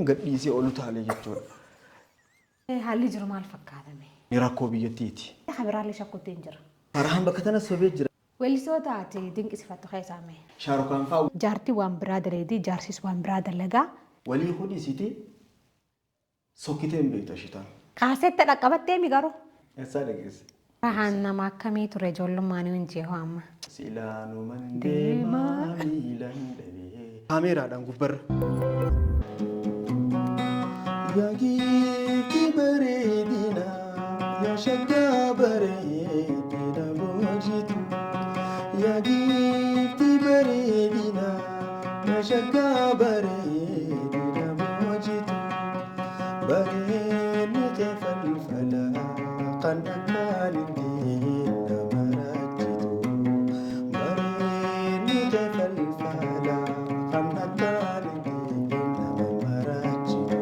Gadhiisee ol utaale jechuudha. Haalli jiru maal fakkaata mee? Ni rakkoo biyyattiiti. Ka biraallee shakkuutti hin jira. Farahaan bakka tana sobee jira. Weellistoota ati dinqisifattu keessaa mee? Shaarukaan fa'aa. Jaartiin waan biraa daleedi, jaarsis waan biraa dalagaa. Walii hudhiisiti sokkitee hin beektu ashitaan. Kaasetta dhaqqabattee mi garuu? Eessaa dhageesse? Farahaan nama akkamii ture ijoollummaan hin jeehu amma? Silaanuman deemaa miilan dhabee. Kaameeraadhaan gubbarra. Yaa giiftii bareedina, yaa shaggaa bareedina boojitu. Yaa giiftii bareedina, yaa shaggaa bareedina boojitu. Bareedni kee falfala kan akkaan ittiin nama raajjitu. Bareedni kee falfala kan akkaan ittiin nama maraachitu.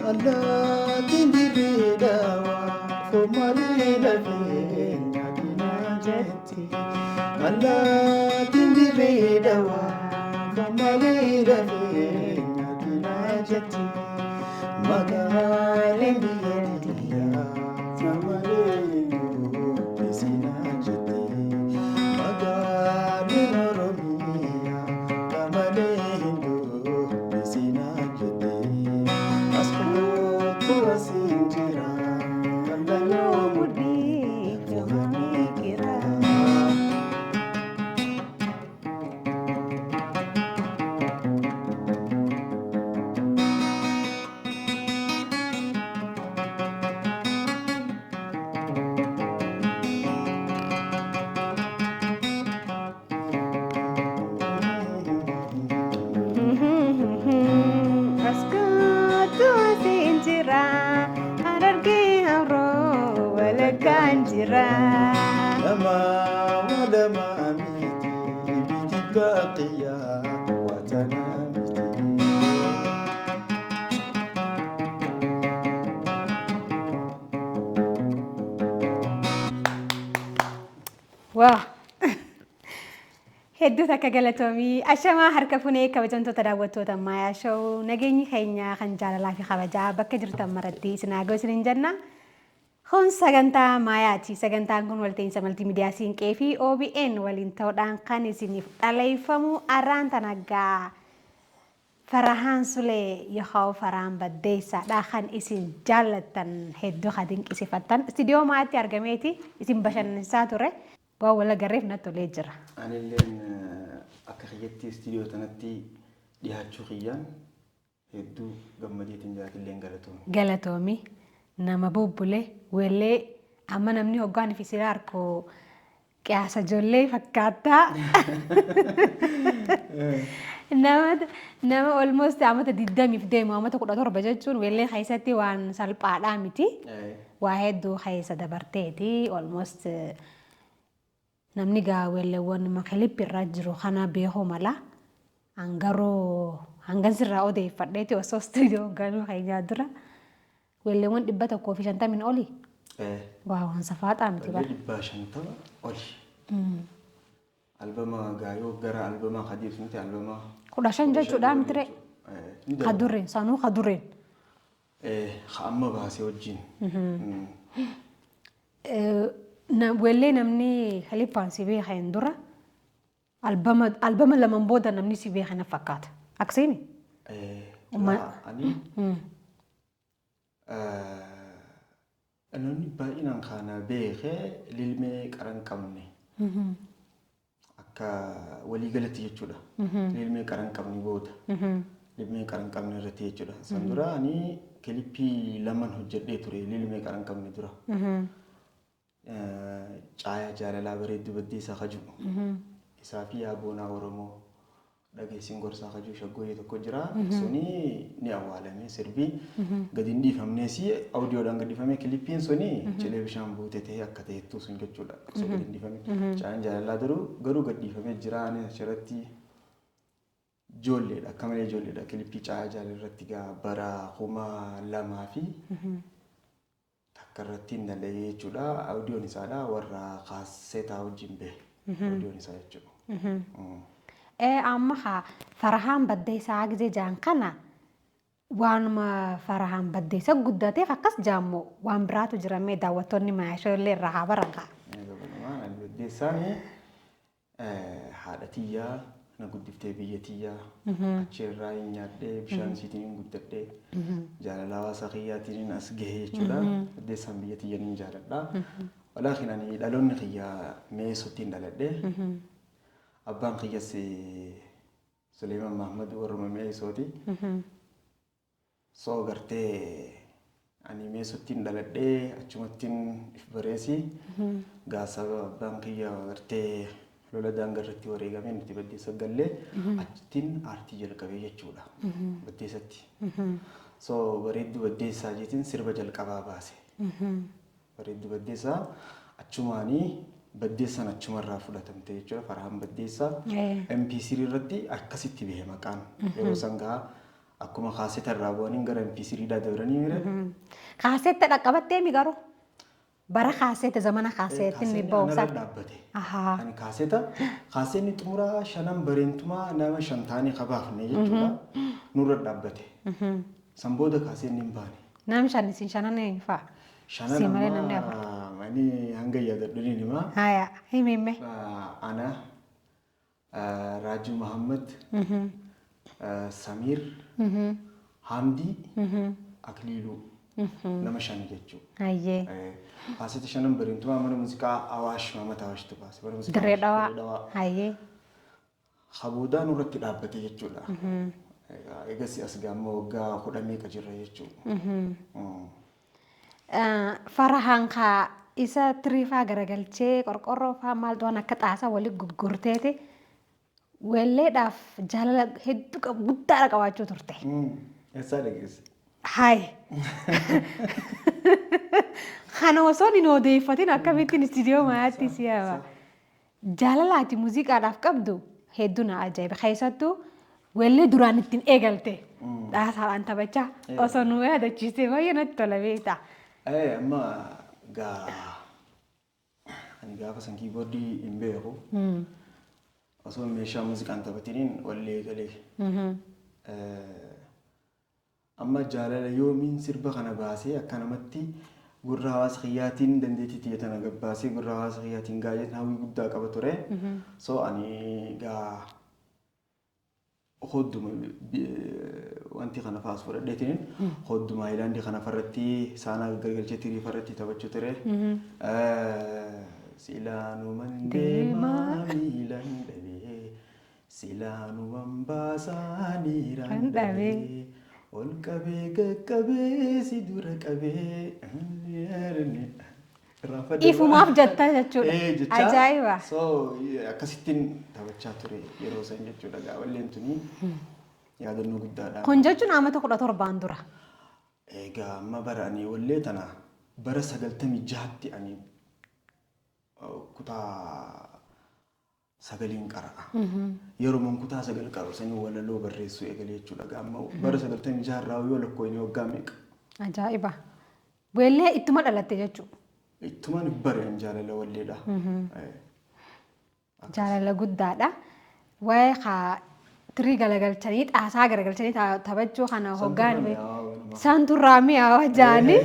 Allaattiin dirree daawaa foon malee lafee nyaatinaa jetti. Allaattiin dirree dawaa foon malee lafee nyaatinaa jetti. Magaaleen biyya tiyyaa namalee dubbisinaa jetti. Magaaleen Oromiyaa namalee hin dubbisinaa jetti. As kootu asiin jira qal'oo mudhii fo'anii jira. Askootu asiin jira, Harargee Amroo Walakkaan jira. Lama walama miti biti baqiya watana miti. Waa! Hedduu takka galatoomii ashamaa harka funee kabajamtoota daawwattoota Maayaa Show nageenyi keenya kan jaalalaa fi kabajaa bakka jirtan maratti isin haa ga'u isiniin jenna. Kun sagantaa Maayaati. Sagantaan kun walta'iinsa maltiimiidiyaa Siinqee fi OBN waliin ta'uudhaan kan isiniif dhaleeffamu arraan tanaggaa Farahaan Sulee yookaan Farhaan Baddeessaadha kan isin jaallattan hedduu kan dinqisiifattan. Istiidiyoo Maayaatti argameeti isin bashannansiisaa ture. Waan wal agarreef natti tolee jira. Anilleen akka kiyyatti istiidiyoo tanatti dhiyaachuu kiyyaan hedduu gammadeetiin jiraatilleen galatoomi. Galatoomi nama bubbule weellee amma namni hoggaan fi sila harkoo qiyaasa ijoollee fakkaattaa. Nama almost amata 20f deemu amata 17 jechuun weellee keessatti waan salphaadhaa miti. Waa hedduu keessa dabarteeti almost namni gaa weelleewwan makilippi irra jiru kana beekuu mala. Hangaruu hangan sirraa odeeffadheeti osoo istuudiyoo galuu keenyaa dura weelleewwan 150 oli. Waa waan safaaxaa miti bara. 150 oli. Albama gaayoo gara albama kadiif miti albama. 15 jechuudha miti ree. Kadureen sanuu kadureen. Ka amma baasee wajjin. Weellee namni kilippaan si beekeen dura albama laman booda namni si beeke na fakkaata. Akkasiimi? Ani namni baay'inaan kana beekee lilmee qara hin qabne akka waliigalatti jechuudha. Lilmee qara hin qabne booda. Lilmee qara hin qabne irratti jechuudha. San dura ani kilippii laman hojjedhee ture lilmee qara hin qabne dura. Caayaa jaalalaa bareedduu baddeessaa kaju. Isaa fi yaa boonaa Oromoo dhageessiin gorsaa kajuu shaggooyyee tokko jira. Suni ni awwaalame sirbi gadi hin dhiifamnees audiyoodhaan gad dhiifame kilippiin suni cilee bishaan buute ta'ee akka ta'ettuu sun jechuudha. Osoo gadi hin dhiifame. Caayaan jaalalaa garuu gad dhiifamee jira. Ani achirratti ijoolleedha akka malee ijoolleedha kilippii caayaa jaalalaa irratti gaa bara 2001 Takka irratti hin dalagee jechuudha. Audiyoon isaadha warra kaasetaa wajjin bahe. Audiyoon isaa jechuudha. Amma haa Farahaan Baddeessaa gizee jaan kana waanuma Farahaan Baddeessa guddateef akkas jaammoo waan biraatu jira mee daawwattoonni Maayashoo illee irraa haa baran kaa. Gabanumaan ani Baddeessaan haadha tiyyaa na guddiftee biyya tiyyaa achi irraa hin nyaadhee bishaan isiitiin hin guddadhee jaalala hawaasa kiyyaatiin as gahe jechuudha. Baddeessaan biyya tiyya ni jaaladha. Walaakin ani dhaloonni kiyya Meessootti hin dhaladhe. Abbaan kiyyas Suleeman Mahmad warruma Meessooti. So gartee ani Meessootti hin dhaladhee achumattiin if bareesi. Gaasa abbaan kiyya gartee lola daangaa irratti wareegamee nuti Baddeessa gallee achittiin aartii jalqabee jechuudha. Baddeessatti. So Bareedduu Baddeessaa jeetiin sirba jalqabaa baase. Bareedduu Baddeessaa achumaanii Baddeessaan achumarraa fudhatamte jechuudha. Farahaan Baddeessaa. MP3 irratti akkasitti bahe maqaan. Yeroo san gaa akkuma kaaseta irraa bu'anii gara MP3 dhaa dabranii mire. Kaasetta dhaqqabattee mi garuu? Bara kaasetta zamana kaasetti ni Kaaseenni ba'umsa. anarra dhaabbate. Ahaa. Ani kaaseta kaaseenni xumuraa shanan bareentumaa nama shan taanii kabaafne jechuudha. Nurra dhaabbate. San booda kaaseenni hin baane. Nam shan isin shanan eenyu fa'a? Shanan Si malee namni afur. amma ani hanga yaadadhu himaa. Haya himimme. Ana, Raajuu Mahammad, Samiir, Hamdii, Akliiluu nama shan jechuudha. Hayyee. Kaaseta shanan bareentumaa mana muuziqaa Awaash Maamata Awaashtu baase. Mana muuziqaa Dirree Awaash, Dhawaa. Dirree Dhawaa. Hayyee. Haboodaa nurratti dhaabbate jechuudha. Egas as gaamma waggaa 10 meeqa jirra jechuudha. Farahaan kaa isa tiriifaa garagalchee qorqorroo faa maaltu waan akka xaasaa walitti gurgurteeti weelleedhaaf jaalala hedduu qabu guddaadha qabaachuu turte. Eessaa dhageesse? Hayi. Kana osoo hin odeeffatin akkamittiin istiidiyoo Maayaatti si yaaba. Jaalala ati muuziqaadhaaf qabdu hedduu na ajaa'iba. Keessattuu weellee duraan ittiin eegalte xaasaadhaan taphachaa osoo nu yaadachiiste baay'ee natti tola beektaa. Amma gaa ani gaafa san kiiboordii hin beeku. Osoo meeshaa muuziqaan taphatiniin wallee eegalee. Amma jaalala yoomiin sirba kana baasee akka namatti gurra hawaasa kiyyaatiin dandeettii tiyya tana gabbaasee gurra hawaasa kiyyaatiin gaa'ee hawwii guddaa qaba ture. So ani gaa hodduma wanti kana faas fudhadheetiin hodduma haayilaandii kana farratti saanaa gaggalchee tirii farratti taphachuu ture. Silaanuman deemaa miilan dhabee silaanuman baasaa niiraan dhabee ol qabee qaqqabee si dura qabee. Ifumaaf jettaa jechuudha. Jecha. Ajaa'iba. So akkasittiin taphachaa ture yeroo san jechuudha. Gaa walleen tuni yaadannoo guddaadha. Kun jechuun amata 17n dura. Egaa amma bara ani wallee tana bara 96tti ani kutaa sagaliin qara'a. Yeroo kutaa sagal qaru sanii walaloo barreessuu eegalee jechuudha. Gaa amma bara 96 irraa yoo lakkoofne waggaa meeqa? Ajaa'iba. Weellee ittuma dhalatte jechuudha. Ittumaan bareen jaalala walleedha. Jaalala guddaadha. Waa'ee kaa tirii galagalchanii xaasaa garagalchanii taphachuu kana hoggaan santurraa mi'aawa jaani.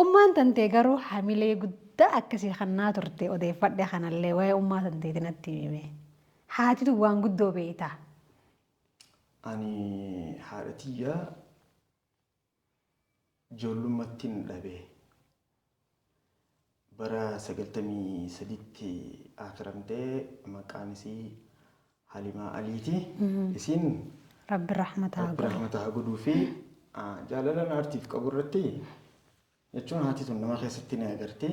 Ummaan tantee garuu hamilee guddaa akkasii kannaa turte odeeffadhe kanallee waa'ee ummaa tanteeti natti hime. Haatitu waan guddoo beekta. Ani haadha tiyyaa ijoollummattiin dhabee bara 93tti akiramtee maqaan isii Halimaa Aliiti. Isiin Rabbi rahmata haa Rabbi godhu. Rahmata haa godhuu fi jaalalaan aartiif qabu irratti jechuun haati tun nama keessatti ni agarti.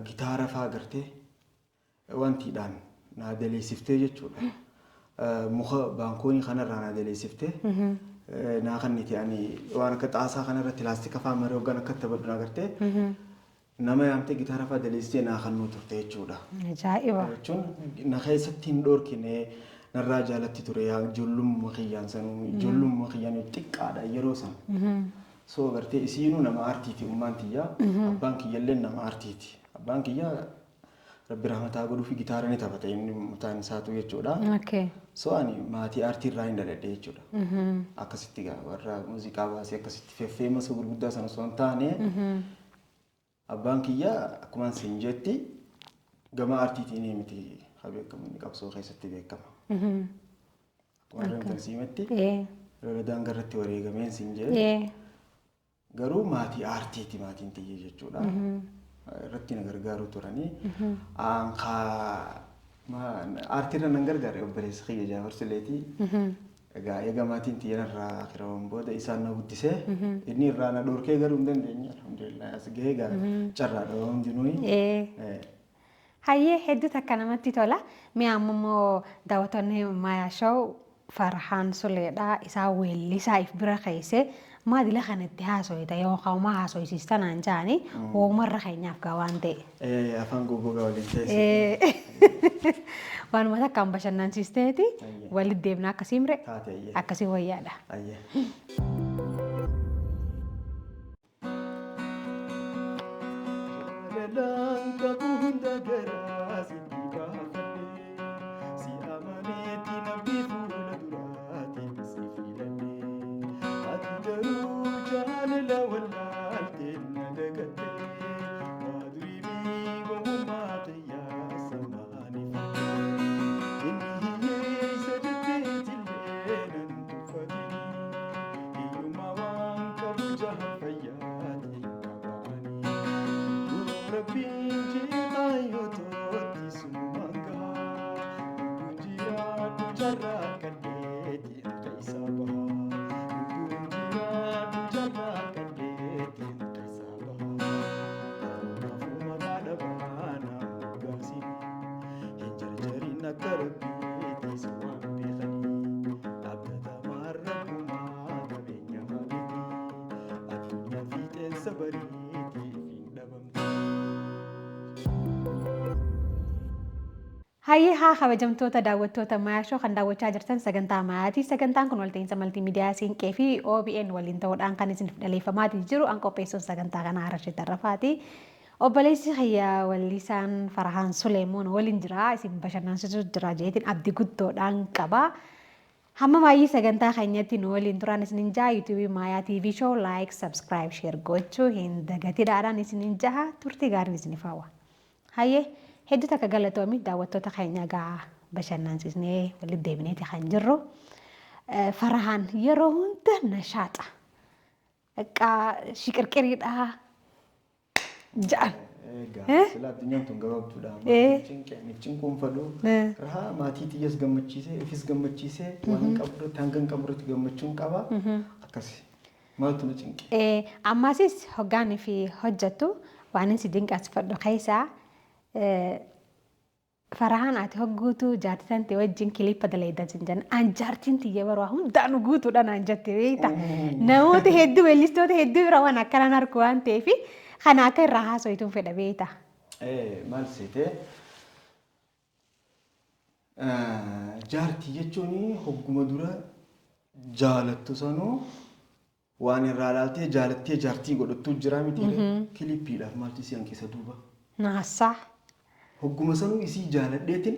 Gitaara fa'aa agartee wantiidhaan naa daleessiftee jechuudha. Muka baankoonii kanarraa naa daleessiftee naa kanniti ani waan akka xaasaa kanarratti laastika fa'aa maree hoggaan akka taphadhu na agartee nama yaamtee gitaara fa'aa daleessitee naa kannuu turte jechuudha. Ajaa'iba. Jechuun na keessatti hin dhoorkine narraa jaalatti ture ijoollummaa kiyyaan sanuu ijoollummaa kiyyaan xiqqaadha yeroo san. So gartee isiinuu nama aartiiti ummaan tiyya. Abbaan kiyyallee nama aartiiti. Abbaan kiyya Rabbi rahmataa godhuu fi gitaara ni taphata inni mataan isaatu jechuudha. So ani maatii aartii irraa hin dhaladhe jechuudha. Akkasitti gaa warra muuziqaa baasee akkasitti feffeemasa gurguddaa sana osoo hin taane, abbaan kiyya akkuma siin jetti gama aartiitiin miti haa beekamu, inni qabsoo keessatti beekama. Akkuma argamtan siimetti lola daangaa irratti wareegameen siin jedhe. Garuu maatii aartiiti maatiin tiyya jechuudha. Irratti na gargaaru turanii. Aartiirra nan gargaare obboleessa kiyya Jaafar Suleetii. Egaa eega maatiin tiyya narraa akiraman booda isaan na guddisee, inni irraa na dhorkee garuu hin dandeenye, alhamdulillah as gahee gaa carraadha hundinuu. Hayyee, hedduu takka namatti tola. Mi'a amma immoo daawwattoonni Maayaa Show Farhaan Suleedha. Isaa weellisaa if bira keessee maadila kana itti haasoyita yookaan homaa haasoysiista naan jedhanii woomarra keenyaaf gaa waan ta'e. Afaan goggogaa waliin teessee. Waanuma takkaan bashannansiisteeti walitti deemna akkasii mire. Taate, ayyee. Akkasii wayyaadha. Ayyee. Jaalalaan qabu hunda garaa sitti baafadhe, si amaneetti namni fuula duraatiin si filadhe. Ati garuu jaalala wallaaltee na dagatte, waa durii fi gowwummaa xiyyaa sammaanii fadhe. Inni hiyyeessa jetteetillee nan tuffatini, hiyyummaa waan qabu jaha fayyaatiin qaba'anii. Yoo Rabbiin jeeqaa yoo tootti sumaan gahaa, lubbuun jiraadhu carraa kadheeti akka isaa bahaa. Lubbuun jiraadhu carraa kadheeti akka isaa bahaa. Kanaafuu maqaa dhabaa naan moggaasini. Hin jarjarin akka Rabbiitti si waan beekanii. Abdatamaan Rabbumaa qabeenya miti. Addunyaan fiixeensa bariitiif hin dhabamti. Hayyee, haa kabajamtoota daawwattoota Maayaa Show, kan daawwachaa jirtan sagantaa Maayaati. Sagantaan kun walta'iinsa maltiimiidiyaa Siinqee fi OBN waliin ta'uudhaan kan isiniif dhaleeffamaatii jiru. An qopheessuun sagantaa kanaa Harashee Tarrafaati. Obboleessi kiyya wallisaan Farhaan Suleemoon waliin jira. Isin bashannansiisuu jira jeetiin abdii guddoodhaan qaba. Hamma maayyii sagantaa keenyatti nu waliin turan isinin jaha. Yuutuubii Maayaa TV Show like, subscribe, share gochuu hin dagatidhaadhaan isinin jaha, turtii gaariin isiniif hawwa. Hayyee, hedduu takka galatoomi. Daawwattoota keenya gaa bashannansiisnee walitti deebineeti kan jirru. Farahaan yeroo hunda nashaaxa. Shiqirqiriidha ja'an. Egaa sila addunyaan tun gabaabduudha. Cinquun fadhu. Rahaa maatii tiyyas gammachiisee, ifis gammachiisee, waan hin qabu irratti, hanga hin qabu irratti gammachuun qaba. Akkasi. Maaltu na cinqe? Ammasis hoggaanii fi hojjettu waan inni si dinqaasifadhu keessaa, Farahaan ati hogguutu jaartii tante wajjin kiliippa daleedda sin jenna. An jaartiin tiyya baruu hundaanuu guutuudha naan jette beekta. Namoota hedduu, weellistoota hedduu bira waan akkanaan argu waan ta'eef kana akka irraa haasoyituun fedha beekta. Maal seetee, jaartii jechuun hogguma dura jaalattu sanuu waan irraa laaltee jaalattee jaartii godhattuu jira miti. Kilippiidhaaf maaltu isii hanqisa duuba? Naasaa. Hogguma sanuu isii jaaladheetin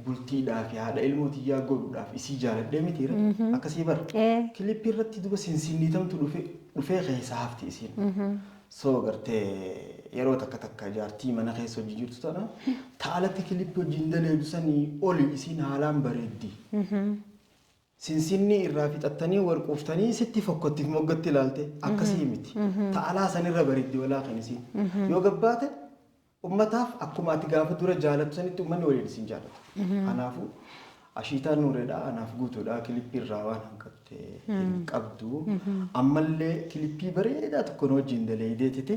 bultiidhaa fi haadha ilmoo tiyyaa godhuudhaaf isii jaaladhee mitiire, akkasii bara. Kilippii irratti duba sinsinniitamtu dhufee keessa hafti isiin. So gartee yeroo takka takka jaartii mana keessa hojii jirtu tana taalatti kilippii wajjin daleedu sanii oli isiin haalaan bareeddi. Sinsinni irraa fixattanii warquuftanii sitti fokkottiif moggatti ilaalte akkasii miti. Ta'alaa sanirra bareeddi walaa kan isiin. Yoo gabbaate ummataaf akkuma ati gaafa dura jaalattu sanitti uummanni waliin isin jaalatu. Kanaafuu ashiitaan nuureedha, anaaf guutuudha, kilippii irraa waan hanqatte hin qabdu. Ammallee kilippii bareedaa tokko nu wajjin daleeydeetiti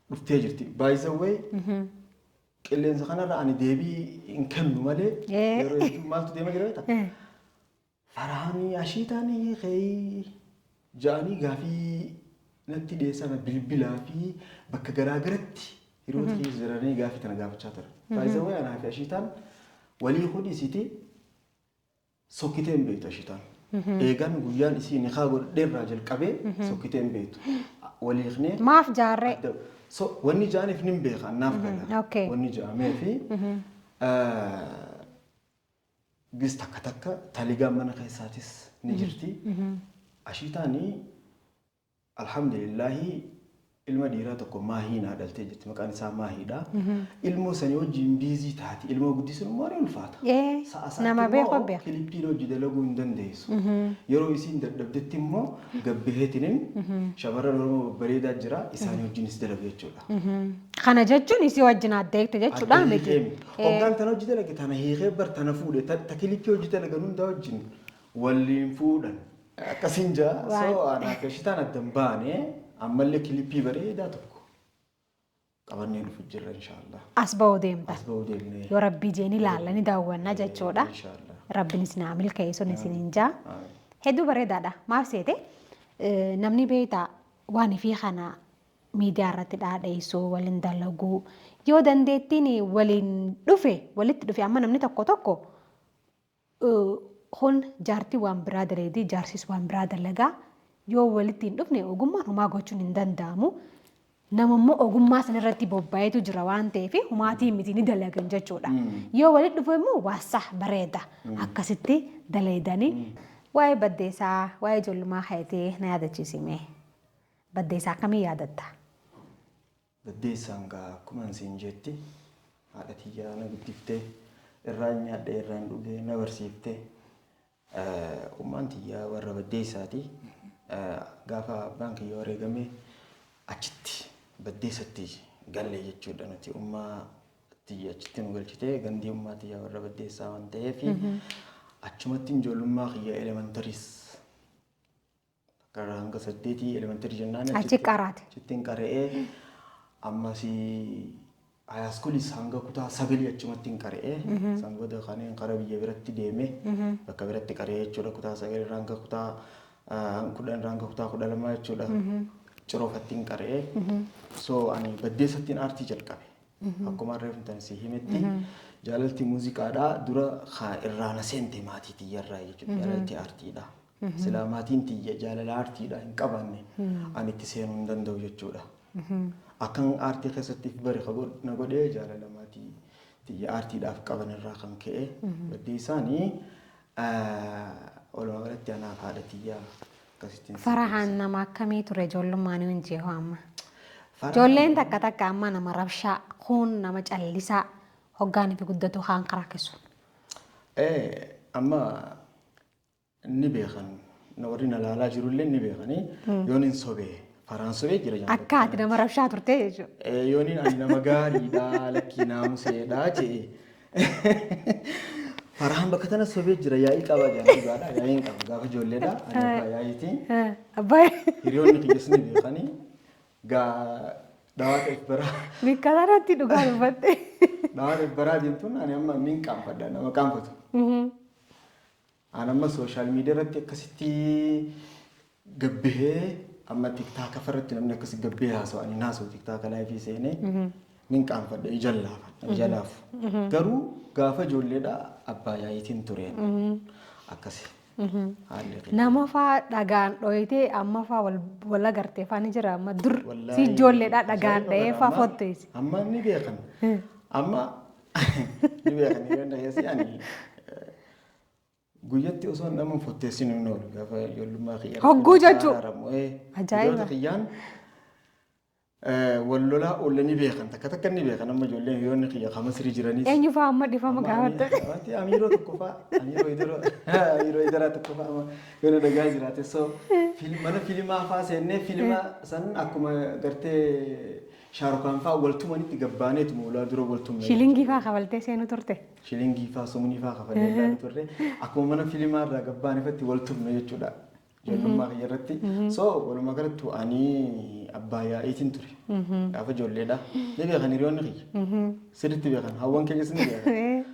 dhuftee jirti. By the way, qilleensa kanarra ani deebii hin kennu malee yeroo hedduu maaltu deema jira beektaa? Farahaanii ashiitaanii keeyii ja'anii gaafii natti dhiyeessan, bilbilaa fi bakka garaa garatti hiriyoota keessa jiranii gaafii tana gaafachaa turan. By the way, anaa fi ashiitaan walii hudhisiiti sokkitee hin beektu ashiitaan. Eegan guyyaan isii nikaa godhadhee irraa jalqabee sokkitee hin beektu. Walii hiiknee Maaf jaarree? So wanni ja'aniif nin beeka, naaf gala. Wanni ja'amee fi gis takka takka taligaan mana keessaatis ni jirti. Ashiitaanii alhamdulillahi ilma dhiiraa tokko Maahii naa dhaltee jirti. Maqaan isaa Maahiidha. Ilmoo sanii wajjin busy taati. Ilmoo guddisuun immoo ni ulfaata. Sa'a sa'aatti Nama beeku immoo beeka. Kilippiin hojii dalaguu hin dandeessu. Yeroo isiin dadhabdetti immoo gabbaheetiniin shamarran Oromoo babbareedaa jira, isaanii wajjinis dalagu jechuudha. Kana jechuun isii wajjin addeekte jechuudha Adda miti. hiikee miti. Hoggaan tana hojii dalage tana hiikee bar tana fuudhe, ta kilippii hojii dalagan hundaa wajjin waliin fuudhan. Akkasiin jaa. So anaaf Ashitaan adda hin baane, ammallee kilippii bareedaa tokko qabannee dhufu jirra inshaallah. As ba'uu deemta. As ba'uu deemnee. Yoo Rabbii jeeni ilaalla, ni daawwanna jechuudha. Inshaallah. Rabbiin isin haa milkeessu isiniin jaa. Amiin. Hedduu bareedaadha. Maaf seete, namni beektaa waan ifii kana miidiyaa irratti dhaadheessuu, waliin dalaguu yoo dandeettiin waliin dhufe, walitti dhufe. Amma namni tokko tokko kun jaartii waan biraa daleedii, jaarsis waan biraa dalagaa, yoo walitti hin dhufne ogummaan homaa gochuun hin danda'amu. Nama immoo ogummaa sanarratti bobba'eetu jira waan ta'eef humaatii miti, ni dalagan jechuudha. Yoo walitti dhufu immoo waasa bareeda akkasitti dalaydanii. Waa'ee Baddeessaa, waa'ee ijoollummaa keetii na yaadachiisime. Baddeessaa akkamii yaadatta? Baddeessaan gaa akkuma siin jetti haadha tiyyaa na guddiftee, irraan nyaadhee, irraan dhugee, na barsiiftee. Ummaan tiyyaa warra Baddeessaati. Gaafa abbaan kiyya wareegamee achitti Baddeessatti galle jechuudha nuti. Ummaa tiyya achitti nu galchitee, gandii ummaa tiyyaa warra Baddeessaa waan ta'eef achumatti ijoollummaa kiyya elementariis akka hanga saddeetii elementary jennaan Achi qaraate. Achittiin qara'ee, ammas high schoolis hanga kutaa 9 achumatti hin qara'ee. San booda kanneen karaa biyya biratti deeme, bakka biratti qara'ee jechuudha, kutaa 9 irraa hanga kutaa 10 irraa hanga kutaa 12 jechuudha. Ciroofatti hin qara'ee. So ani Baddeessattiin aartii jalqabe. Akkuma reeftan si himetti jaalalti muuziqaadhaa dura irraa na seente maatii tiyyarraa jechuudha. Jaalalti aartiidha. Silaa maatiin tiyya jaalala aartiidha hin qabaanne ani itti seenuu hin danda'u jechuudha. Akkan aartii keessatti bare na godhee jaalala maatii tiyya aartiidhaaf qaban irraa kan ka'e. Baddee isaanii walumaa galatti anaaf haadha tiyyaa akkasittiin. Farahaan nama akkamii ture ijoollummaan hin jeehu amma? Ijoolleen takka takka amma nama rabshaa, kun nama callisaa, hoggaan fi guddatu kaan karaa keessu. Amma ni beekan, warri na laalaa jirullee ni beekanii, yoon hin sobee Faraan sobee jira jedhama. Akka ati nama rabshaa turte jechuudha. Yooniin ani nama gaariidha, lakkii naamuseedha jee. Faraan bakka tana sobee jira, yaa'ii qaba jedhan, dhugaadha, yaa'iin qaba gaafa ijoolleedha, ani abbaa yaa'iiti. Abbaa. Hiriyoonni kiyyas ni beekanii gaa dhawaa ta'eef baraa. Bikka kanatti dhugaa dubbatte. Dhawaa ta'eef baraa deemtuun ani amma nin qaanfadha, nama qaanfatu. Ani amma social media irratti akkasitti gabbahee, amma TikTok irratti namni akkasi gabbee haasa'u, ani haasa'u TikTok live seenee nin qaanfadha, ija laafa, ija laafu. Garuu gaafa ijoolleedha abbaa yaa'iitiin tureen akkasi. Haalli kiyya. Nama faa dhagaan dhoyitee amma faa wal agartee faa ni jira, amma dur si ijoolleedha dhagaan dhahee faa fotteessi. Amma ni beekan. Amma ni beekan, hiriyoonni keessi ani guyyatti osoo nama hin fotteessin hin oolu gaafa ijoollummaa kiyya. Hogguu jechuu? Ajaa'iba. Hiriyoota kiyyaan wal lolaa oolle ni beekan, takka takka ni beekan, amma ijoolleen hiriyoonni kiyya kan Masrii jiranis. Eenyu faa amma dhifama gaafatte? Wanti Amiiroo tokko faa, Amiiroo Idaraa tokko faa amma yoo na dhagaa jiraate, so mana filimaa faa seennee filima san akkuma gartee Shaarukaan faa wal tumanitti gabbaaneetu ulaa dura wal tumne. Shilingii faa kafaltee seenuu turte. Shilingii faa, sumunii faa kafalee ilaalu turre, akkuma mana filimaa irraa gabbaanifatti wal tumne jechuudha. Ijoollummaa kiyya irratti. So walumaa galatti ani abbaa yaa'iitiin ture. Gaafa ijoolleedha. Ni beekan hiriyoonni kiyya. Sirriitti beekan. Hawwan keenyas ni beekan.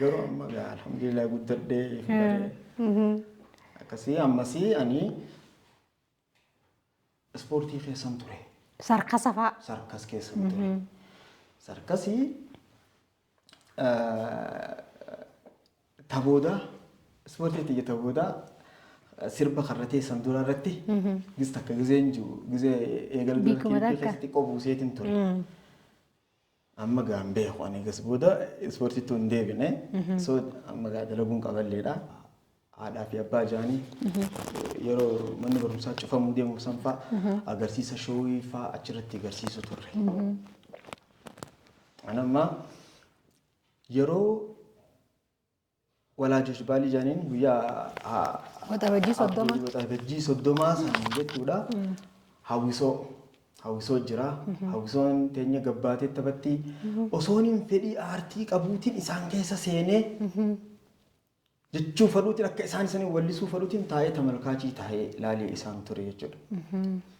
Garuu amma gaa alhamdulillah guddadhee fi baree. Akkasii ammasii ani ispoortii keessan ture. Sarkasa faa. Sarkas keessan ture. Sarkasii tabooda ispoortii tiyya tabooda Sirba karra teessan dura irratti gis takka gizeen jiru gizee eegal dura Biikuma kilippii takka. keessatti qobuuseetiin ture. Amma gaan beeku ani gas booda ispoortiitti hin deebine. So amma gaa dalaguun qaballeedha. Haadhaa fi abbaa jaanii yeroo manni barumsaa cufamuu deemu san fa'a agarsiisa showii fa'a achirratti agarsiisu turre. Ani amma yeroo walaajosh baalii jaaniin guyyaa Waxabajjii 30. Waxabajjii 30 san jechuudha. Hawwisoo jira. Hawwisoon teenya gabbaatee taphatti. Osoon hin fedhii aartii qabuutiin isaan keessa seenee jechuu fedhuutiin akka isaan isanii wallisuu fedhuutiin taa'ee tamalkaachii taa'ee laalee isaan ture jechuudha.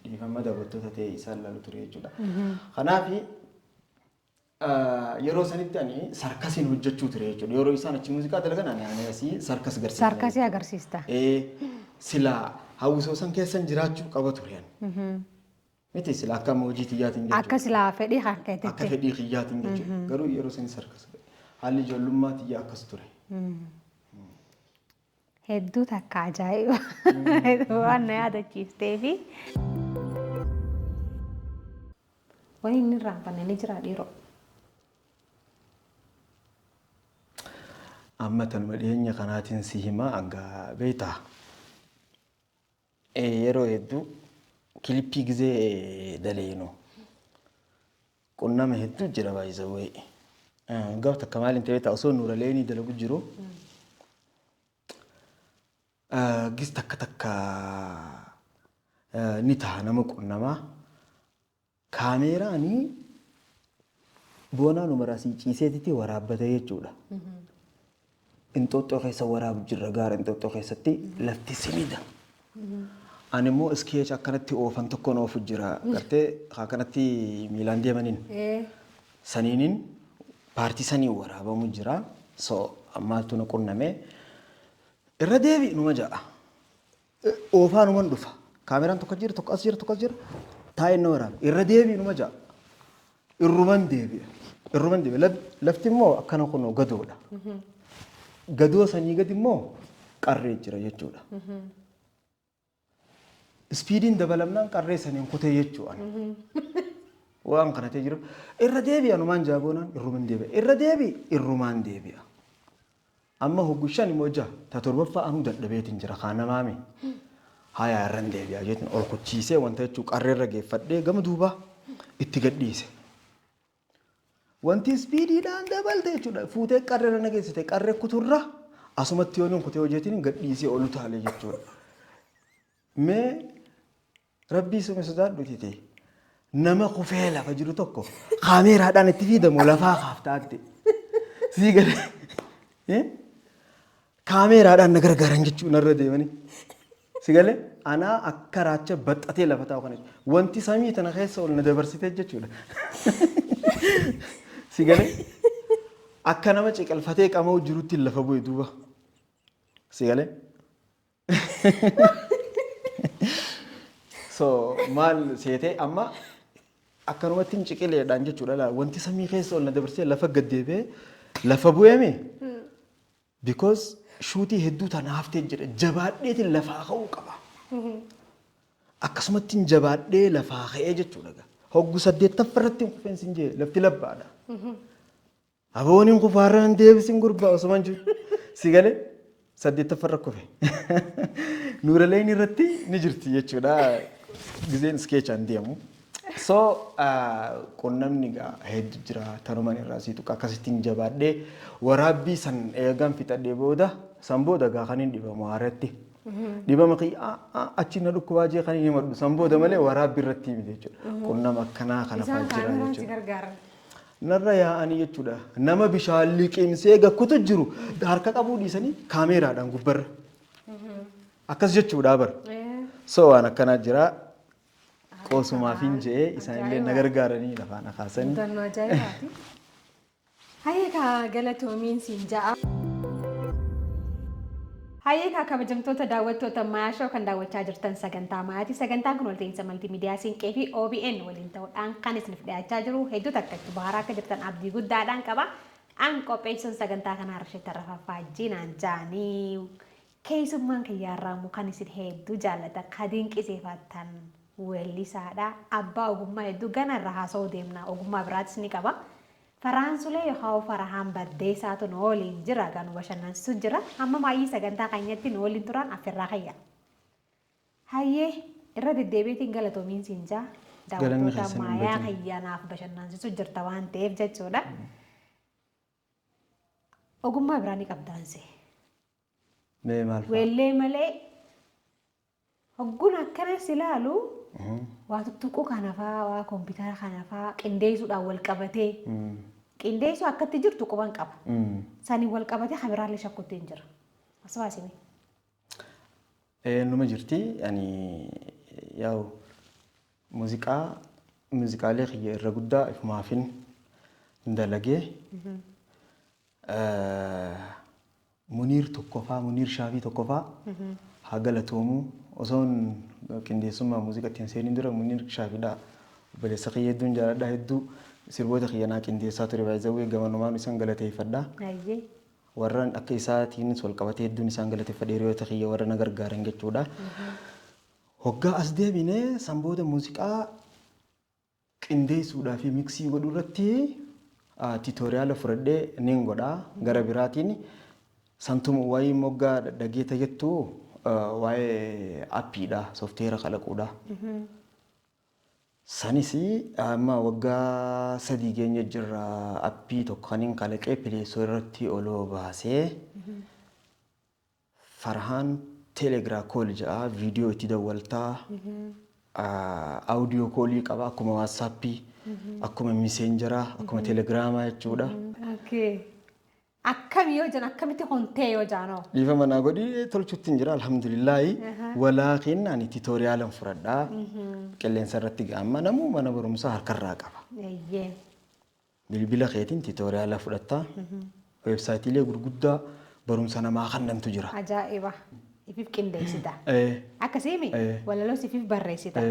Dhiifama daawwattoota ta'e isaan laalu ture jechuudha. Kanaaf yeroo sanitti ani sarkasiin hojjechuu ture jechuudha. Yeroo isaan achi muuziqaa dalagan ani asii sarkas agarsiisa. Sarkasii agarsiista. Silaa hawwisoo san keessan jiraachuu qaba ture ani. Miti sila akka amma hojii tiyyaatiin jechuudha. Akka silaa fedhii kan Akka keetitti. Fedhii kiyyaatiin jechuudha. Garuu yeroo sani sarkas haalli ijoollummaa tiyyaa akkas ture. Hedduu takka ajaa'iba. Waan na yaadachiiftee fi. Wani inni irraanfanne ni jira dhiiroo? Amma tanuma dhiyeenya kanaatiin si himaa hanga beektaa. Yeroo hedduu kilippii gizee daleenu qunnama hedduu jira baay'isawwee. Gaaf takka maaliin ta'ee ta'a osoo nuuraleenii dalagu jiru. Gis takka takka ni ta'a nama qunnamaa. Kaameeraanii boonaan umar asii ciiseetitti waraabbate jechuudha. Inxooxxoo keessa waraabu jirra, gaara Inxooxxoo keessatti lafti simida. Ani immoo sketch akkanatti oofan tokkoon oofu jira. Gartee akkanatti miilaan deemaniin. Saniinin paartii sanii waraabamu jira. So maaltu na qunname, irra deebi numa ja'a. Oofaa numan dhufa. Kaameraan tokko jira, tokko as jira, tokko as jira. Taa'ee na waraaba. Irra deebi numa ja'a. Irruman deebi'a. Irruman deebi'a. Lafti immoo akkana kunoo gadoodha. Gadoo sanii gadi immoo qarree jira jechuudha. Speediin dabalamnaan qarree saniin kutee jechuudha. Waan kana ta'e jiru irra deebi'a numaan jaaboonaan irruman deebi'a. Irra deebi irrumaan deebi'a. Amma hoggu shan immoo jaha ta torbaffaa anuu dadhabeetiin jira kaanamaami. Hayaa irran deebi'a jechuun ol kuchiisee wanta jechuu qarreerra geeffadhee gama duubaa itti gadhiise. Wanti speediidhaan dabalte jechuudha. Fuutee qarreerra na geessite, qarree kuturra asumatti yoo kutee hojjetiin gadhiisee ol utaale jechuudha. Mee rabbii suma sodaadhu tite, nama kufee lafa jiru tokko kaameeraadhaan itti fiidamu lafaa kaaftaatti. Sii galee kaameeraadhaan na gargaaran jechuun narra deemanii. Si galee anaa akka raacha baxxatee lafa taa'u kana wanti samii tana keessa ol na dabarsitee jechuudha. Si galee akka nama ciqilfatee qama'u jirutti lafa bu'e duuba. Si galee. So maal seetee, amma akkanumatti hin ciqileedhaan jechuudha laa wanti samii keessa ol na dabarsee lafa gad deebi'ee lafa bu'eemi. Because shootii hedduu tana haftee jira, jabaadheetiin lafaa ka'uu qaba. Akkasumatti hin jabaadhee lafaa ka'ee jechuudha. Hoggu saddeettaffaa irratti hin kufeen sin jee, lafti labbaadha. Abooniin kufaarraan deebisin gurbaa osuman jiru. Si galee saddeettaffaa irra kufe. Nuuraleen irratti ni jirti jechuudha. Gizeen sketchaan deemu. So qunnamni gaa hedduu jira, tanuman irraa sii tuqa akkasittiin jabaadhee waraabbii san eegan fixadhee booda, san booda gaa kan hin dhibamu haaratti. Dhibama kiyya achi na dhukkubaa jee kan hin himadhu san booda malee waraabbii irratti miti jechuudha. Qunnama akkanaa kana Isaan fa'aa jira kaameraan si jechuudha. gargaaran. Narra yaa'anii jechuudha. Nama bishaan liqimsee gakkutu jiru harka qabuu dhiisanii kaameeraadhaan gubbarra. Akkas jechuudha bara. So waan akkanaa jira. Qoosumaafin je'ee isaan illee na gargaaranii lafaan akaasanii. Mudannoo ajaa'ibaati. Hayyeekaa, galatoomiin siin ja'a. Hayyeekaa, kabajamtoota daawwattoota Maashow, kan daawwachaa jirtan sagantaa Maayaati. Sagantaan kun walta'iinsa maltiimiidiyaa Siinqee fi OBN waliin ta'uudhaan kan isiniif dhiyaachaa jiru. Hedduu takka itti bohaaraa akka jirtan abdii guddaadhaan qaba. An qopheessuun sagantaa kanaa Rashid Tarrafaffaa Jiinaan Jaanii. Keessummaan kiyyaarraa immoo kan isin hedduu jaallatan kan dinqisiifattan weellisaadha. Abbaa ogummaa hedduu ganarra haasa'uu deemna ogummaa biraatis ni qaba. Faraansulee yookaan Farahaan Baddeessaatu nu waliin jira kan nu bashannansiisu jira. Amma maayyii sagantaa keenyatti nu waliin turan affeerraa kiyya. Hayyee irra deddeebiitiin galatoomiin siin jaa. Galanni Daawwattoota keessan hin maayaa badin. kiyyaanaaf bashannansiisu jirta waan ta'eef jechuudha. Ogummaa biraa ni qabdaanse. Mee maal fa'a? Weellee malee hogguun akkanas ilaalu waa tuttuquu kana fa'aa waa kompiitara kana fa'aa qindeessuudhaan wal qabatee qindeessuu akkatti jirtu quban qaba. Saniin wal qabatee kabiraallee shakkuutti hin jira. As baasime. Numa jirti ani yaa'u muuziqaa muuziqaalee kiyya irra guddaa ifumaafin dalagee Muniir tokkoffaa Muniir Shaafii tokkoffaa haa galatoomuu osoon qindeessummaa muuziqaatti hin seeniin dura Muniir Shaafiidha obboleessa kiyya hedduun jaaladha hedduu sirboota kiyya naa qindeessaa ture baay'ee gamanumaan isaan galateeffadha. Hayyee. Warra akka isaatiinis wal qabatee hedduun isaan galateeffadhe hiriyoota kiyya warra na gargaaran jechuudha. Hoggaa as deebinee san booda muuziqaa qindeessuudhaa fi miksii godhuu irratti tutorial fudhadhee nin godha. Gara biraatiin santuma waa'ee moggaa dhaggeetta jettu waa'ee appiidha sooftiweera kalaquudha. Sanis amma waggaa 3 geenye jirra appii tokko kan hin kalaqee Play Store irratti oloo baasee Farhaan Telegram call jedha viidiyoo itti dawwaltaa audio callii qaba akkuma WhatsAppii akkuma Messengeraa akkuma Telegiraamaa jechuudha. Okay. Akkami yoo jedhan akkamitti hontee yoo jaanoo? Dhiifama naa godhi tolchuutti hin jira alhamdulillaahi. Walaakin ani tutorialan fudhadhaa qilleensa irratti ga'amma namuu mana barumsaa harkarraa qaba. Eeyyee. Bilbila keetiin tutorial fudhattaa. Weebsaayitiilee gurguddaa barumsa namaa kannantu jira. Ajaa'iba. Ifiif qindeessita. Akkasiimi walaloos ifiif barreessita.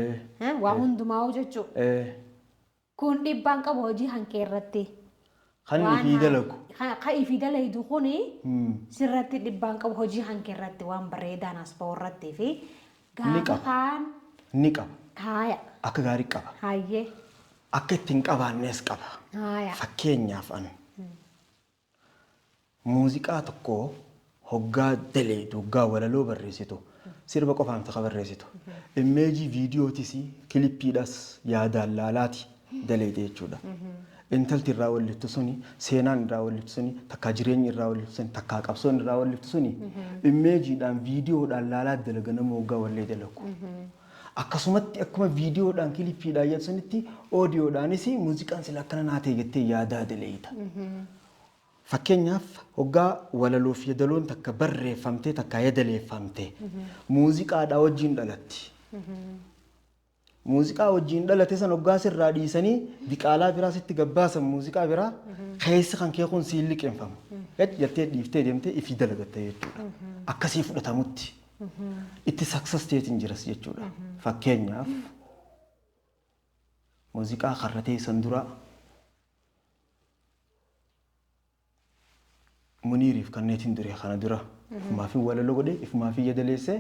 Waa hundumaa jechuu. Kun dhiibbaan qabu hojii hankee irratti. Kan ifii dalagu. Kan ifii dalagu kuni sirratti dhiibbaan qabu hojii hankee irratti waan bareedaan as ba'u irratti fi Ni gaafa qaba. kaan Ni qaba. haaya. Akka gaarii qaba. Hayyee. Akka ittiin qabaannes qaba. Haaya. Fakkeenyaaf an muuziqaa tokko hoggaa daleetu hoggaa walaloo barreessitu sirba qofaan taka barreessitu immeejii viidiyootis kilippiidhas yaadaan laalaati daleete jechuudha. Intalti irraa walliftu suni seenaan irraa walliftu suni takkaa jireenyi irraa walliftu suni takkaa qabsoon irraa walliftu suni immeejiidhaan viidiyoodhaan laalaa dalaga nama hoggaa wallee dalagu. Akkasumatti akkuma viidiyoodhaan kilippiidhaan jedhu sunitti oodiyoodhaanis muuziqaan sila akkana naa ta'e jettee yaadaa daleeyita. Fakkeenyaaf hoggaa walaloo fi yadaloon takka barreeffamtee takka yadaleeffamte muuziqaadhaa wajjin dhalatti. Muuziqaa wajjin dhalate san hoggaa sirraa dhiisanii diqaalaa biraa sitti gabbaasan muuziqaa biraa keessi kan kee kun siin liqeeffamu. Jettee dhiiftee deemtee ifii dalagatta jechuudha. Akkasii fudhatamutti. Itti success ta'eetiin jiras jechuudha. Fakkeenyaaf muuziqaa karratee san dura Muniiriif kanneetiin dure kana dura ifumaafin walaloo godhe ifumaafin yadaleesse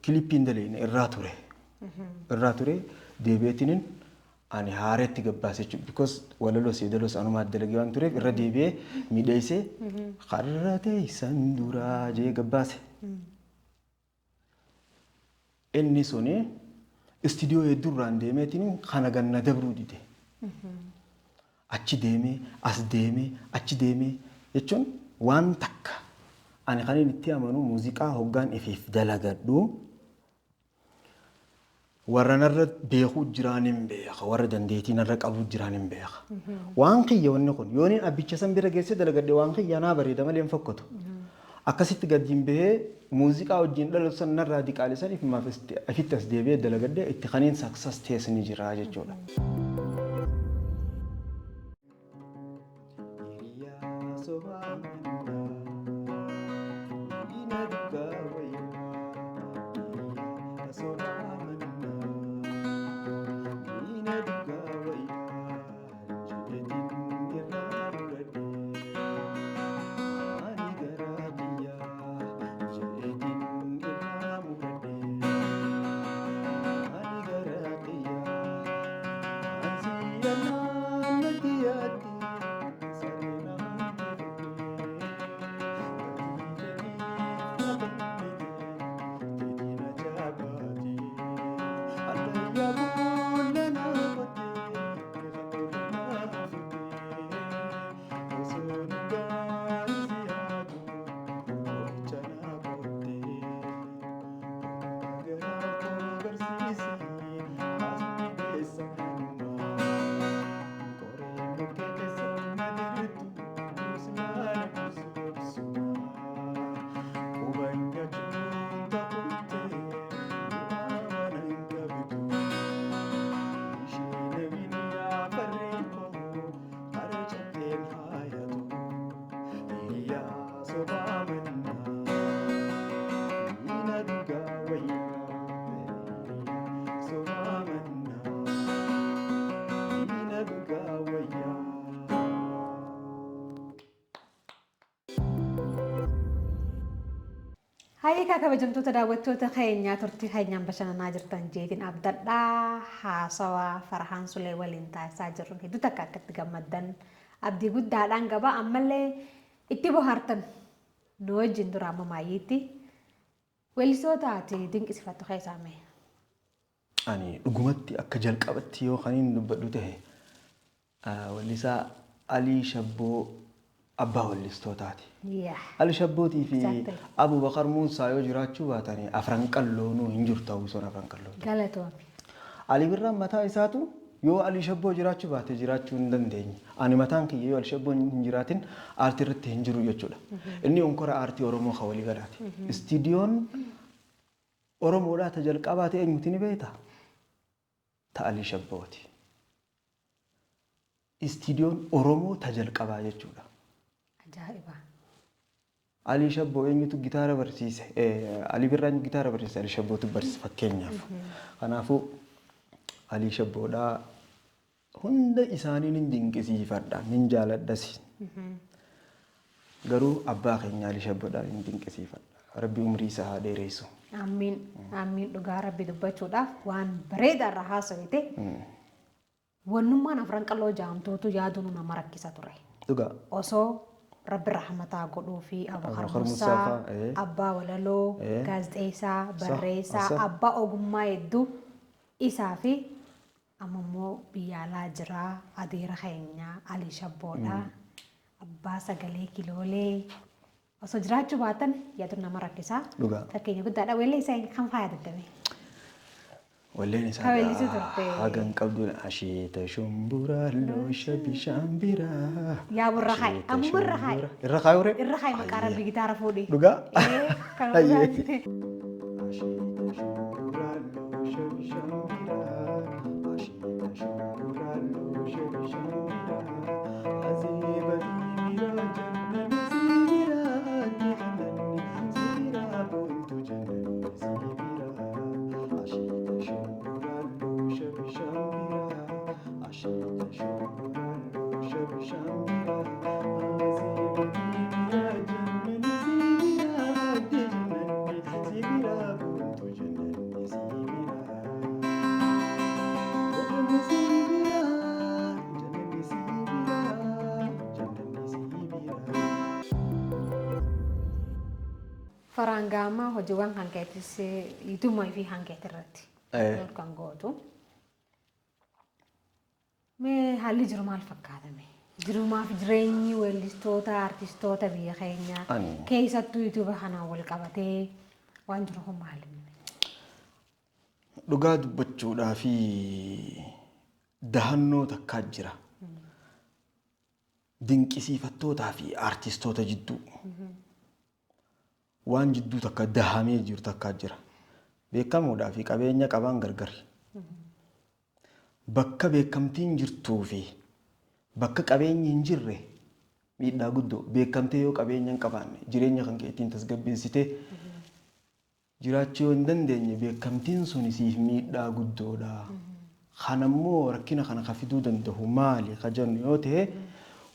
kilippiin daleene irraa ture. Irraa ture deebi'eetiniin ani haareetti gabbaase jechuudha. Because walaloos yadaloos anumaa dalagee waan tureef irra deebi'ee miidheessee karra teessan duraa jee gabbaase. Inni suni istiidiyoo hedduurraan deemeetiin kana ganna dabruu dide. Achi deemee as deemee achi deemee jechuun waan takka ani kan inni itti amanu muuziqaa hoggaan ifiif dalagadhu warra narra beekuu jiraan hin beeka warra dandeettii narra qabuu jiraan hin beeka. Waan kiyya wanni kun yoon inni abbicha san bira geessee dalagadhe waan kiyya naa bareeda malee hin fokkatu. Akkasitti gadiin bahee muuziqaa wajjin dhalatu san narraa diqaalisan ifumaaf ifitti as deebi'ee dalagadhe itti kaniin success ta'es ni jira jechuudha. Hiriyaa sobaa mannaa, diina dhugaa wayyaa. Hiriyaa sobaa mannaa, diina dhugaa wayyaa. Jedheetiin irraa fudhadhe. Ani Hayyee kabajamtoota daawwattoota keenyaa, turtii keenyaan bashannanaa jirtan jeetiin abdadhaa. Haasawaa Farhaan Sulee waliin taasisaa jirru hedduu takka akkatti gammaddan abdii guddaadhaan gaba, ammallee itti bohaartan nu wajjin dura. Amma maayyiitti weellistoota ati dinqisiifattu keessaa mee? Ani dhugumatti akka jalqabatti yoo kan inni dubbadhu ta'e, weellisaa Alii Shabboo abbaa weellistootaati. Ali Shabbootii fi Abubakar Muusaa yoo jiraachuu baatanii Afran Qalloonuu hin jirtu, hawwisoon Afran Qalloo. Galatoomi. Ali Birraan mataa isaatu yoo Alii Shabboo jiraachuu baate jiraachuu hin dandeenye. Ani mataan kiyya yoo Ali Shabboon hin jiraatin aartii irratti hin jiru jechuudha. Inni onkora aartii Oromoo kan walii galaati. Istiidiyoon Oromoodhaa ta jalqabaa ta'e eenyuti ni beektaa? Ta Alii Shabbooti. Istiidiyoon Oromoo ta jalqabaa jechuudha. Ajaa'iba. Alii Shabboo eenyutu gitaara barsiise? Alii Birraan gitaara barsiise, Alii Shabbootu barsiise fakkeenyaaf. Kanaafuu Alii Shabboodhaa hunda isaanii nin dinqisiifadha, nin jaaladhas. Garuu abbaa keenya Alii Shabboodhaa nin dinqisiifadha. Rabbi umrii isaa haa dheeressu. Amiin. Amiin, dhugaa Rabbi dubbachuudhaaf waan bareedaa irraa haasawite. Wannummaan Afran Qalloo jaamtootu yaaduun nama rakkisa ture. Dhugaa. Osoo Rabbi rahmataa godhuu fi Abubakar Abubakar Musaa, Musaa fa'aa, abbaa walaloo, gaazexeessaa, barreessaa, abbaa ogummaa hedduu isaa fi amma immoo biyya alaa jiraa adeera keenyaa Alii Shabboodha. Abbaa sagalee kiloolee osoo jiraachuu baatan yaaduun nama rakkisaa. Dhugaa. Fakkeenya guddaadha. Weellee isaa kam faa yaadattame? Walleen isaa Kan weellisuu turte. Hagan qabdu asheeta shumburaa loosha bishaan biraa. Yaa burra haayi. Asheeta Ammuma irra haayi. shumburaa. Irra kaayu ree? Irra haayi, maqaa Rabbi gitaara fuudhi. Dhugaa? Ee, kan Hayyee. dhugaati. Asheeta shumburaa loosha bishaan biraa. Asheeta shumburaa loosha bishaan biraa. Azeeba biraa jannani si biraa jannani si biraa boontu jannani si biraa. Asheeta shumburaa loosha bishaan biraa. Asheeta shumburaa loosha bishaan biraa. Azeeba biraa jannani si biraa jannani si biraa boontu jannani si biraa. Jannani si biraa, jannani si biraa, jannani si biraa. Faraangaamaa hojiiwwan kan keetis yuutuubii fi kan keetii irratti kan gootu. Mee haalli jiru maal fakkaatame? Jirumaaf jireenyi weellistoota, artistoota biyya keenyaa keessattuu yuutuuba kanaan wal qabatee waan jiru kun maali? Dhugaa dubbachuudhaa fi dahannoo takkaa jira. Dinqisiifattootaa fi artistoota jidduu. Waan jidduu takka dahamee jiru takkaa jira. Beekamuudhaa fi qabeenya qabaan gargari. Bakka beekamtiin jirtuu fi bakka qabeenyi hin jirre miidhaa guddoo. Beekamtee yoo qabeenya hin qabaanne, jireenya kan kee ittiin tasgabbeessitee jiraachuu yoo hin dandeenye, beekamtiin sun siif miidhaa guddoodha. Kanammoo rakkina kana ka fiduu danda'u maali ka jennu yoo ta'e,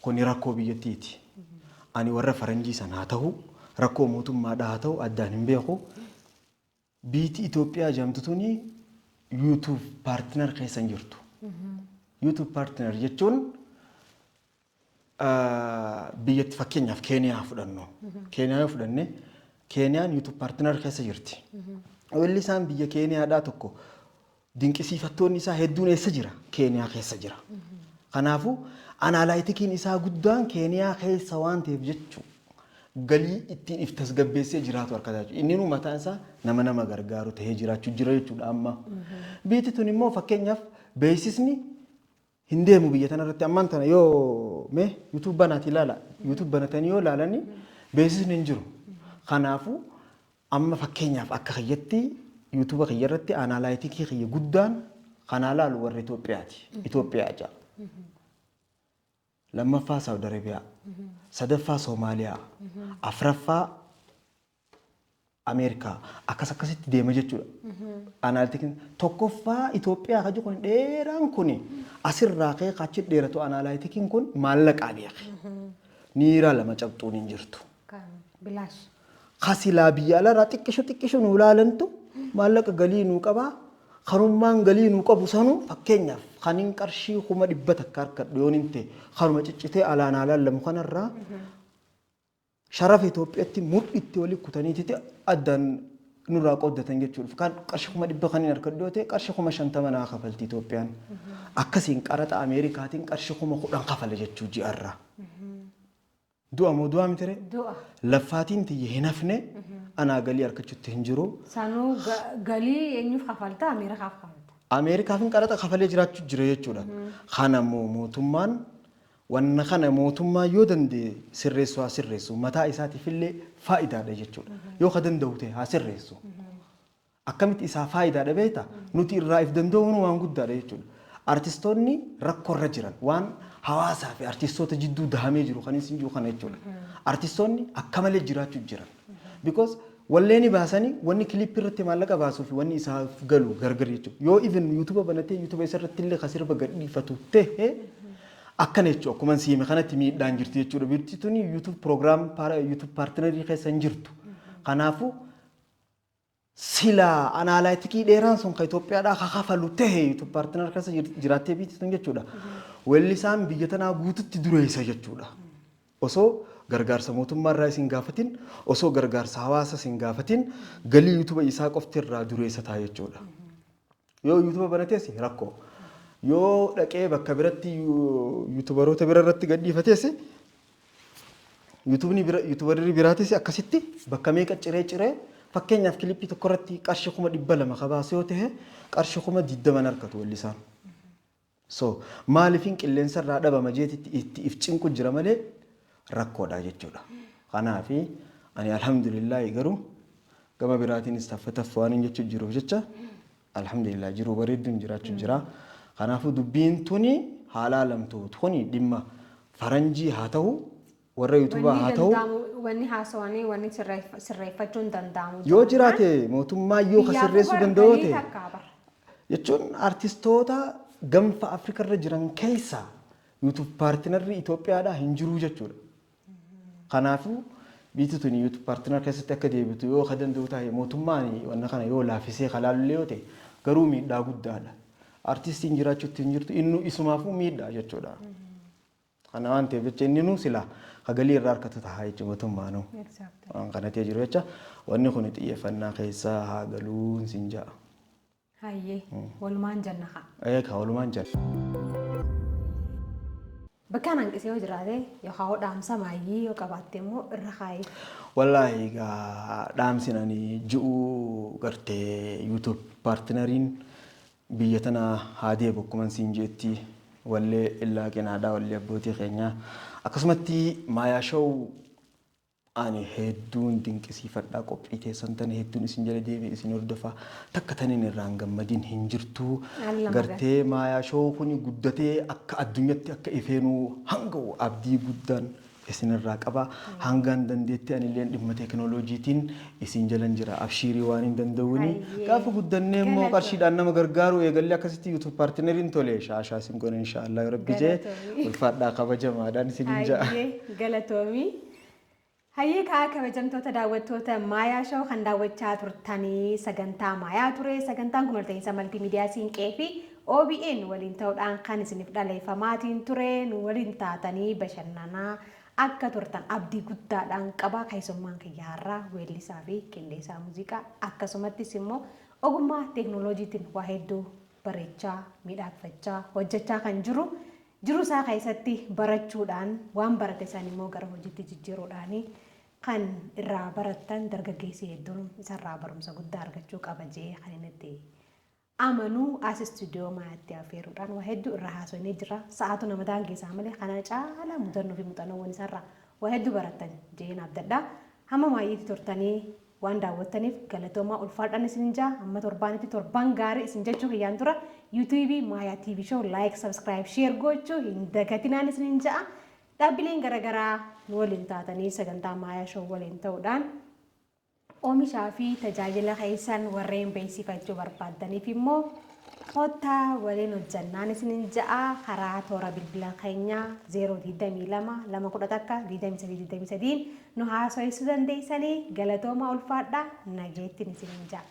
kuni rakkoo biyyattiiti. Ani warra faranjii sana haa ta'u, rakkoo mootummaadhaa haa ta'u, addaan hin beeku. Biitii Itoophiyaa jedhamtu tuni YouTube partner keessa hin jirtu. YouTube partner jechuun biyyatti fakkeenyaaf Keeniyaa fudhannu. Keeniyaa yoo fudhanne, Keeniyaan YouTube partner keessa jirti. Weellisaan biyya Keeniyaadhaa tokko dinqisiifattoonni isaa hedduun eessa jira? Keeniyaa keessa jira. Kanaafuu analyticsiin isaa guddaan Keeniyaa keessa waan ta'eef jechuudha. Galii ittiin if tasgabbeessee jiraatu harkataa jechuudha. Inni nu mataan isaa nama gargaaru ta'ee jiraachuu jira jechuudha amma. Biyyi tun immoo fakkeenyaaf beeksisni hin deemu biyya tana irratti ammaan tana. Yoo mee YouTube banaati ilaala. YouTube banatanii yoo ilaalanii beeksisni hin jiru. Kanaafuu amma fakkeenyaaf akka kiyyatti YouTube kiyya irratti analyticsii kiyya guddaan kanaa laalu warra Itoophiyaati. Itoophiyaa ja'a. Lammaffaa Saawud Arabiyaa. Sadaffaa Soomaaliyaa. Afraffaa Ameerikaa. Akkas akkasitti deema jechuudha. Analyticsiin tokkoffaa Itoophiyaa kan jiru kun dheeraan kun asirraa ka'ee achi dheeratu, analyticsiin kun maallaqaa beeke. Niiraa lama cabxuun hin jirtu. Kan bilaash. Kasilaa biyya alaarraa xiqqishu xiqqishu nuu laalantu maallaqa galii nuu qabaa. Karummaan galii nuu qabu sanuu, fakkeenyaaf kanin qarshii 100,000 harkadhu yoon hin ta'e, kanuma ciccitee alaan laallamu kanarraa sharafa Itoophiyaatti mudhitti walii kutaniititi addaan nurraa qooddatan jechuudha. Kan qarshii 100,000 kan hin harkadhu yoo ta'e, qarshii 50,000 naa kafalti Itoophiyaan. Akkasiin qaraxa Ameerikaatiin qarshii 10,000 kafala jechuu ji'arraa. Du'a moo du'a miti ree? Du'a. Laffaatiin tiyya hin hafne, anaa galii harkachuutti hin jiru. Sanuu galii eenyuuf kafalta? Ameerikaaf kafalta. Ameerikaaf hin qaraxa kafalee jiraachuu jira jechuudha. Kana immoo mootummaan wanna kana mootummaa yoo danda'e sirreessu haa sirreessu, mataa isaatiif illee faayidaadha jechuudha. Yoo ka danda'u ta'e haa sirreessu. Akkamitti isaa faayidaadha beektaa? Nuti irraa if danda'uun waan guddaadha jechuudha. Artistoonni rakkoorra jiran waan hawaasaa fi artistoota jidduu dahamee jiru kan isin jiru kana jechuudha. Artistoonni akka malee jiraachuu jiran. Because walleeni baasanii wanni kilippii irratti maallaqa baasuu fi wanni isaaf galu gargar jechuudha. Yoo even yuutuuba banatee yuutuuba isa irratti illee ka sirba gadhiifatu ta'e akkana jechuudha. Akkuma siime kanatti miidhaan jirti jechuudha. Biirti tuni YouTube program YouTube partnerii keessa hin jirtu. Kanaafuu silaa analyticii dheeraan sun ka Itoophiyaadhaa ka kafalu tahe YouTube partner keessa jiraattee biitti tun jechuudha. Weellisaan biyya tanaa guututti dureessa jechuudha. Osoo gargaarsa mootummaa irraa isin gaafatin, osoo gargaarsa hawaasa isin gaafatin, galii yuutuuba isaa qofti irraa dureessa ta'a jechuudha. Yoo yuutuuba banatees rakkoo. Yoo dhaqee bakka biratti yuutuubaroota bira irratti gadhiifatees, yuutuubni bira yuutuubarri biraatis akkasitti bakka meeqa ciree ciree, fakkeenyaaf kilippii tokko irratti qarshii 200,000 kabaase yoo ta'e, qarshii 20,000 harkatu weellisaan. So maaliifin qilleensa irraa dhabama jeetitti itti if cinqu jira malee rakkoodha jechuudha. Kanaafi ani alhamdulillaahi, garuu gama biraatiinis taffa taffa waan hin jechuu jiruuf jecha, alhamdulillah jiruu bareedduun jiraachuu jira. Kanaafuu dubbiin tuni haala alamtu kuni dhimma faranjii haa ta'u, warra yuutubaa haa ta'u. Wanni haasawanii wanni sirreeffachuun danda'amu. Yoo jiraate mootummaa yoo ka sirreessuu danda'u ta'e jechuun, artistoota Gaanfa Afrikarra jiran keessaa YouTube partnerri Itoophiyaadhaa hin jiruu jechuudha. Kanaafuu biyyi tuni YouTube partner keessatti akka deebitu yoo ka danda'u ta'e, mootummaan wanna kana yoo laafisee kalaalullee yoo ta'e, garuu miidhaa guddaadha. Artistiin jiraachuutti hin jirtu, inni isumaafuu miidhaa jechuudha. Kana waan ta'eef jecha inni nuu silaa ka galii irraa harkatu ta'a jechuudha mootummaanuu. Waan kana ta'e jiru jecha wanni kun xiyyeeffannaa keessaa haa galuun sin ja'a. Hayyee, walumaan janna haa. Eegaa, walumaan jenna. Bakka hanqisee yoo jiraate yookaan hoo dhaamsa maayyii yoo qabaatte immoo irra kaayee. Wallaahi egaa dhaamsin ani ji'uu gartee YouTube partneriin biyya tana haa deebu, akkuma siin jeetti wallee illaa qinaadhaa, wallee abbootii keenyaa, akkasumatti Maayaa Show ani hedduun dinqisiifadhaa, qophii teessan tana hedduun isin jala deeme isin hordofaa, takka taniin irraan gammadin hin jirtu. Gartee Maayaa Show kuni guddatee akka addunyatti akka ifeenuu hanga abdii guddaan isinirraa qaba. Hangaan dandeetti anilleen dhimma teekinooloojiitiin isin jalan jira. Abshiirii, waan hin danda'uuni. Gaafa guddannee immoo qarshiidhaan nama gargaaru eegallee akkasitti YouTube partneriin tole shaashaa isin godhan inshaallah Rabbi jee, ulfaadhaa, kabajamaadhaan isin ja'a. Galatoomii. Hayyee kaa, kabajamtoota daawwattoota Maayaa Show, kan daawwachaa turtanii sagantaa Maayaa ture. Sagantaan kun walta'iinsa maltiimiidiyaa Siinqee fi OBN waliin ta'uudhaan kan isiniif dhaleeffamaatiin ture. Nu waliin taatanii bashannanaa akka turtan abdii guddaadhaan qaba. Keessummaan kiyya har'aa weellisaa fi qindeessaa muuziqaa, akkasumattis immoo ogummaa teeknooloojiitiin waa hedduu bareechaa, miidhagfachaa, hojjechaa kan jiru, jiru isaa keessatti barachuudhaan waan barate san immoo gara hojiitti jijjiiruudhaan kan irraa barattan, dargaggeessi hedduun isarraa barumsa guddaa argachuu qaba jee kan inni itti amanuu as istuudiyoo Maayaatti affeeruudhaan waa hedduu irraa haasofnee jira. Sa'aatu nama daangeessaa malee kana caalaa mudannoo fi muuxannoowwan isarraa waa hedduu barattan jeen abdadha. Hamma maayyiitti turtanii waan daawwattaniif galatoomaa, ulfaadhaan isin jaa. Hamma torbaanitti torbaan gaarii isin jechuu kiyyaan dura, yuutuubii Maayaa TV Show like, subscribe, share gochuu hin dagatinaan isin ja'a. Dhaabbileen garaagaraa nu waliin taatanii sagantaa Maayaa Show waliin ta'uudhaan oomishaa fi tajaajila keessan warreen beeksifachuu barbaaddaniif immoo Kottaa waliin hojjannaan isinin ja'a karaa toora bilbila keenyaa 022 211 23 23 nu haasofsiisuu dandeessanii. Galatooma, ulfaadhaa, nageettiin isinin ja'a.